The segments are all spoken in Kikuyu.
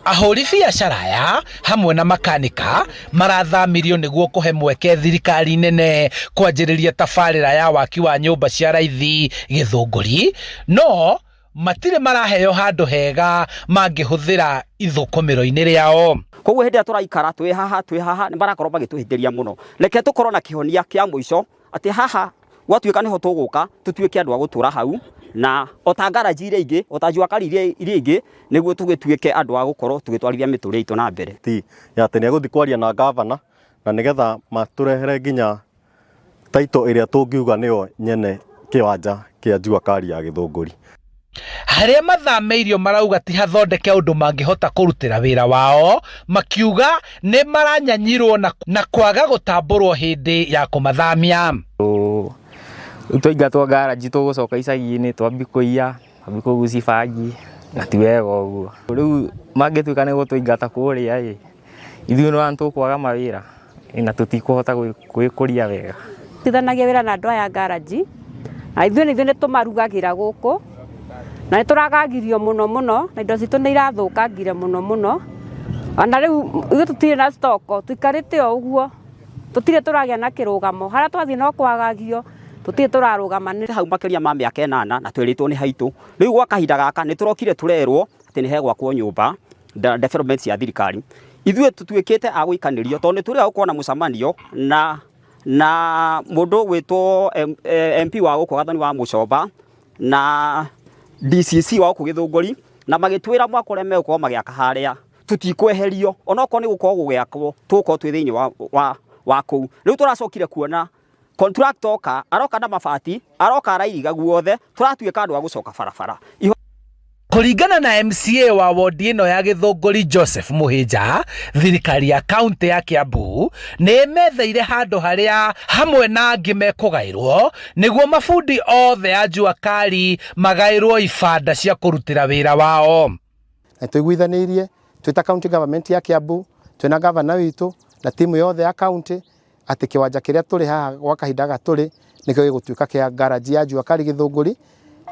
Ahũri biacara aya hamwe na makanika marathamirio nĩguo kũhe mweke thirikari nene kwanjĩrĩria tabarĩra ya waki wa nyũmba cia raithi Gĩthũngũri, no matirĩ maraheo handũ hega mangĩhũthĩra ithũkũmĩro-inĩ rĩao. Koguo hĩndĩ ĩrĩa tũraikara twĩ haha twĩ haha nĩ marakorwo magĩtũhĩtĩria mũno. Reke tũkorwo na kĩhonia kĩa mũico atĩ haha gwatuĩka nĩho tũgũka tũtuĩke andũ a gũtũra hau, na o ta ngaraji iria ingĩ, o ta jua kali iria ingĩ, nĩguo tũgĩtuĩke andũ a gũkorwo tũgĩtwarithia mĩtũrĩre itũ na mbere. Ti ya atĩ nĩ egũthiĩ kwaria na gavana na nĩgetha matũrehere nginya title ĩrĩa tũngiuga nĩyo nyene kĩwanja kĩa jua kali ya Gĩthũngũri. Harĩa mathamĩirio marauga ti hathondeke ũndũ mangĩhota kũrutĩra wĩra wao, makiuga nĩ maranyanyirwo na kwaga gũtambũrwo hĩndĩ ya kũmathamia. Rĩu twaingatwo ngaraji tũgũcoka icagi-inĩ twambie kũiya, twambie kũgucia bangi na ti wega ũguo. Rĩu mangĩtuĩka nĩ gũtũingata kũrĩa ĩ, ithuĩ nĩ tũkwaga mawĩra na tũtikũhota gwĩkũria wega. Tithanagia wĩra na andũ aya ngaraji, na ithuĩ nĩ ithuĩ nĩ tũmarugagĩra gũkũ, na nĩ tũragagirio mũno mũno, na indo citũ nĩ irathũkangire mũno mũno. Ona rĩu ithuĩ tũtirĩ na stoko, tũikarĩte o ũguo, tũtirĩ tũragĩa na kĩrũgamo, harĩa twathiĩ no kwagagio, tũtirĩ tũrarũgama. Nĩ hau makĩria ma mĩaka 8 na twĩrĩtwo nĩ haitũ. Rĩu gwa kahinda gaka nĩ tũrokire tũrerwo atĩ nĩ hegwakwo nyũmba development cia thirikari. Ithuĩ tũtuĩkĩte a gũikanĩrio tondũ nĩ tũrĩga gũkorwo na mũcemanio na mũndũ ũgwĩtwo MP wa gũkũ Gathoni wa Mũcomba na DCC wa gũkũ Gĩthũngũri, na magĩtwĩra mwaka ũrĩa megũkorwo magĩaka harĩa tũtikweherio, onokorwo nĩ gũkorwo gũgĩakwo tũgũkorwo twĩ thĩinĩ wa kũu. Rĩu tũracokire kuona contractor oka aroka na mabati, aroka arairiga guothe, tũratuĩka andũ a gũcoka barabara. Kũringana na MCA wa wodi ĩno ya Gĩthũngũri Joseph Mũhĩnja, thirikari ya kaunti ya Kiambu nĩ ĩmetheire handũ harĩa hamwe na angĩ mekũgaĩrwo nĩguo mabundi othe a jua kali magaĩrwo ibanda cia kũrutĩra wĩra wao. Na tũiguithanĩirie twĩ ta county government ya Kiambu, twĩna gavana witũ na timu yothe ya county atĩ kĩwanja kĩrĩa tũrĩ haha gwa kahinda gaka tũrĩ nĩkĩo gĩgũtuĩka kĩa garage ya jua kali Gĩthũngũri,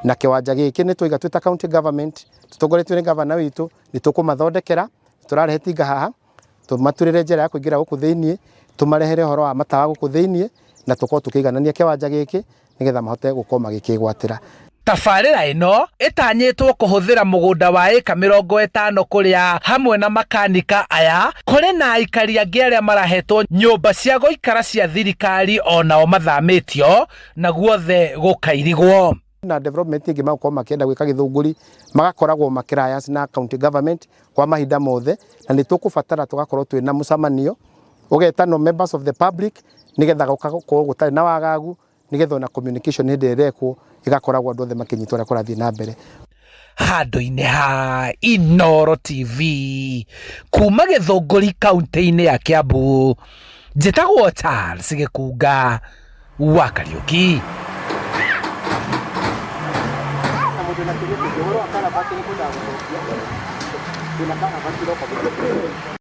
na kĩwanja gĩkĩ nĩ twaiga twĩ ta county government tũtongoretio nĩ gavana witũ nĩ tũkũmathondekera, tũrarehe tinga haha tũmaturĩre njĩra ya kũingĩra gũkũ thĩiniĩ, tũmarehere ũhoro wa matawa gũkũ thĩiniĩ, na tũkorwo tũkĩiganania kĩwanja gĩkĩ nĩgetha mahote gũkorwo magĩkĩgwatĩra. Tabarĩra ĩno ĩtanyĩtwo kũhũthĩra mũgũnda wa ĩka 50 kũrĩa hamwe na makanika aya kũrĩ na aikari angĩ arĩa marahetwo nyũmba cia gũikara cia thirikari onao mathamĩtio na guothe gũkairigwo. Na development ĩngĩ magũkorwo makĩenda gwĩka Gĩthũngũri magakoragwo makĩrayas na county government kwa mahinda mothe, na nĩ tũkũbatara tũgakorwo twĩna mũcemanio ũgetanwo members of the public nĩgetha gũgakorwo gũtarĩ na wagagu, nĩgetha ona communication hĩndĩ ĩrĩa ĩrekwo ĩgakoragwo andũ othe makĩnyitwo ũrĩa kũrathiĩ na mbere. Handũ-inĩ ha Inooro TV kuma Gĩthũngũri kaunti-inĩ ya Kiambu, njĩtagwo Charles Gĩkunga wa Kariũki.